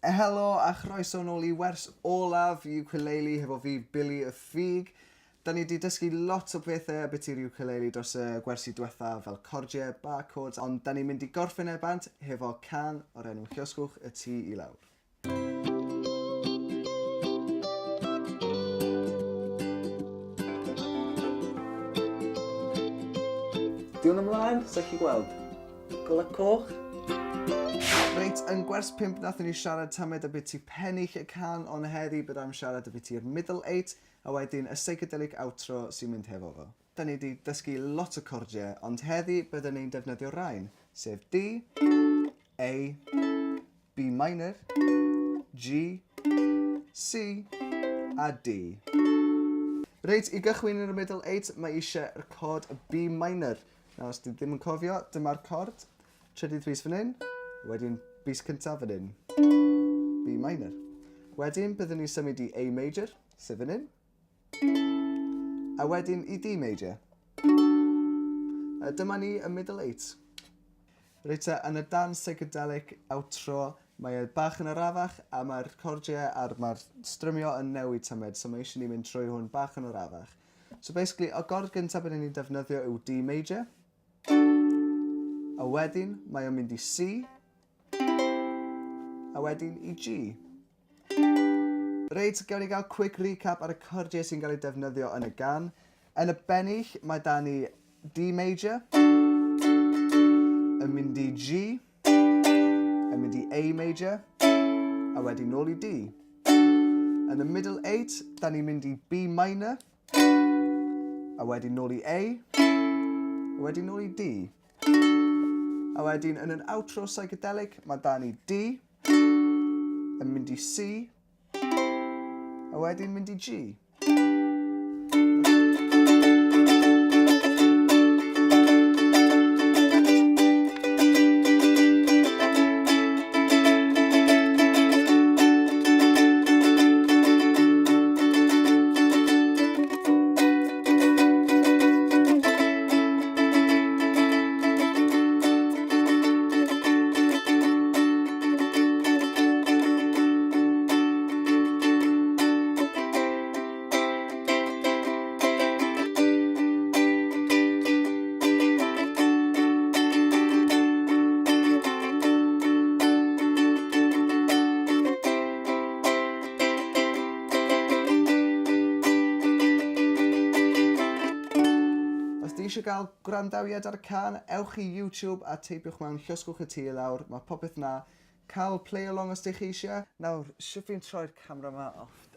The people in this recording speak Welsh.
Helo a chroeso nôl i wers olaf ukulele hefo fi Billy y Ffug. Da ni 'di dysgu lot o bethau ambiti'r ukulele dros y gwersi diwetha fel cordiau, bar chords, ond da ni'n mynd i gorffen e bant hefo can o'r enw Lluosgwch y Tŷ i Lawr. Di hwn ymlaen? Sa chi gweld? Golau coch. Reit, yn gwers 5 nathon ni siarad tamed ambiti pennill y can, ond heddi bydda i'm siarad ambiti'r middle eight a wedyn y psychedelic outro sy'n mynd hefo fo. Da ni 'di dysgu lot o cordiau, ond heddi bydden ni'n defnyddio rhain, sef D, A, B minor, G, C a D. Reit, i gychwyn yn y middle eight, mae eisiau'r cord B minor. Nawr, os ti ddim yn cofio, dyma'r cord. Trydydd bys fan hyn, wedyn bys cyntaf fan hyn. B minor. Wedyn, byddwn ni'n symud i A major, sef fan hyn. A wedyn i D major. A dyma ni y middle eight. Reit te, yn y darn psychedelic outro, mae e bach yn arafach a mae'r cordiau a'r mae'r strymio yn newid tymed, so mae eisiau ni mynd trwy hwn bach yn arafach. So basically, y gord gyntaf byddwn ni'n defnyddio yw D major. A wedyn mae o'n mynd i C. A wedyn i G. Reit, gawn ni gael quick recap ar y cordiau sy'n cael eu defnyddio yn y gan. Yn y bennill, mae da ni D major, yn mynd i G, yn mynd i A major, a wedyn nôl i D. Yn y middle eight, da ni'n mynd i B minor, a wedyn nôl i A, a wedyn nôl i D. A wedyn yn yr outro psychedelic, mae da ni D, yn mynd i C, a wedyn mynd i G. Os ti eisiau gael gwrandawiad ar y can, ewch i YouTube a teipiwch mewn Llosgwch y Tŷ i Lawr, mae popeth 'na. Cael play along os dych chi eisiau. Nawr, shwt fi'n troi'r camera 'ma off?